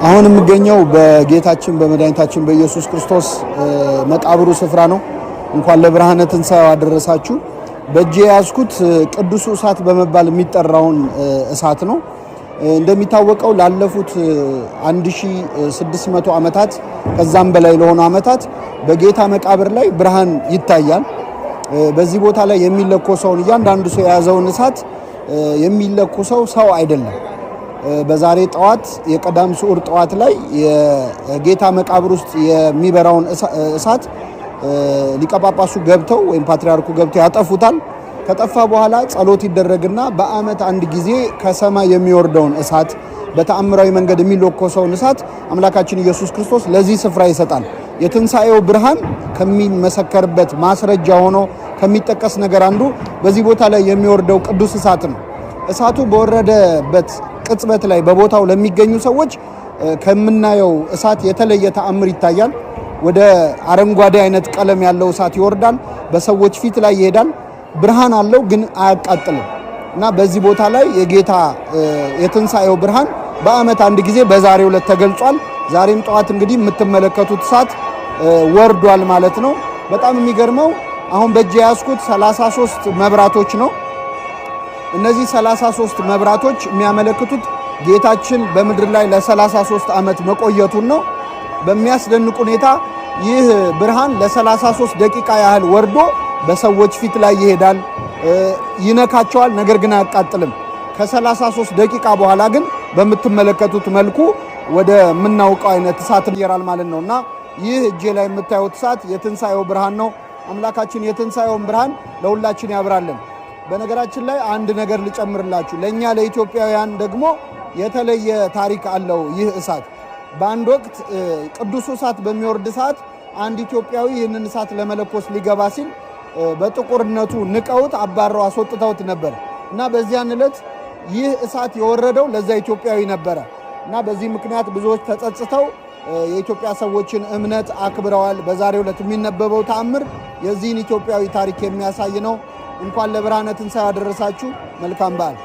አሁን የምገኘው በጌታችን በመድኃኒታችን በኢየሱስ ክርስቶስ መቃብሩ ስፍራ ነው። እንኳን ለብርሃነ ትንሣኤው አደረሳችሁ። በእጄ የያዝኩት ቅዱሱ እሳት በመባል የሚጠራውን እሳት ነው። እንደሚታወቀው ላለፉት 1600 ዓመታት ከዛም በላይ ለሆኑ ዓመታት በጌታ መቃብር ላይ ብርሃን ይታያል። በዚህ ቦታ ላይ የሚለኮሰውን እያንዳንዱ ሰው የያዘውን እሳት የሚለኩሰው ሰው አይደለም። በዛሬ ጠዋት የቀዳም ስዑር ጠዋት ላይ የጌታ መቃብር ውስጥ የሚበራውን እሳት ሊቀ ጳጳሱ ገብተው ወይም ፓትርያርኩ ገብተው ያጠፉታል። ከጠፋ በኋላ ጸሎት ይደረግና በዓመት አንድ ጊዜ ከሰማይ የሚወርደውን እሳት፣ በተአምራዊ መንገድ የሚለኮሰውን እሳት አምላካችን ኢየሱስ ክርስቶስ ለዚህ ስፍራ ይሰጣል። የትንሣኤው ብርሃን ከሚመሰከርበት ማስረጃ ሆኖ ከሚጠቀስ ነገር አንዱ በዚህ ቦታ ላይ የሚወርደው ቅዱስ እሳት ነው። እሳቱ በወረደበት ቅጽበት ላይ በቦታው ለሚገኙ ሰዎች ከምናየው እሳት የተለየ ተአምር ይታያል። ወደ አረንጓዴ አይነት ቀለም ያለው እሳት ይወርዳል፣ በሰዎች ፊት ላይ ይሄዳል። ብርሃን አለው ግን አያቃጥልም። እና በዚህ ቦታ ላይ የጌታ የትንሣኤው ብርሃን በዓመት አንድ ጊዜ በዛሬው ዕለት ተገልጿል። ዛሬም ጠዋት እንግዲህ የምትመለከቱት እሳት ወርዷል ማለት ነው። በጣም የሚገርመው አሁን በእጅ የያዝኩት 33 መብራቶች ነው። እነዚህ 33 መብራቶች የሚያመለክቱት ጌታችን በምድር ላይ ለ33 ዓመት መቆየቱን ነው። በሚያስደንቅ ሁኔታ ይህ ብርሃን ለ33 ደቂቃ ያህል ወርዶ በሰዎች ፊት ላይ ይሄዳል፣ ይነካቸዋል፣ ነገር ግን አያቃጥልም። ከ33 ደቂቃ በኋላ ግን በምትመለከቱት መልኩ ወደ ምናውቀው አይነት እሳት ይቀየራል ማለት ነው። እና ይህ እጄ ላይ የምታዩት እሳት የትንሣኤው ብርሃን ነው። አምላካችን የትንሣኤውን ብርሃን ለሁላችን ያብራልን። በነገራችን ላይ አንድ ነገር ልጨምርላችሁ። ለእኛ ለኢትዮጵያውያን ደግሞ የተለየ ታሪክ አለው ይህ እሳት። በአንድ ወቅት ቅዱሱ እሳት በሚወርድ ሰዓት አንድ ኢትዮጵያዊ ይህንን እሳት ለመለኮስ ሊገባ ሲል በጥቁርነቱ ንቀውት አባረው አስወጥተውት ነበር። እና በዚያን ዕለት ይህ እሳት የወረደው ለዛ ኢትዮጵያዊ ነበረ። እና በዚህ ምክንያት ብዙዎች ተጸጽተው የኢትዮጵያ ሰዎችን እምነት አክብረዋል። በዛሬው ዕለት የሚነበበው ተአምር የዚህን ኢትዮጵያዊ ታሪክ የሚያሳይ ነው። እንኳን ለብርሃነ ትንሣኤው አደረሳችሁ። መልካም በዓል።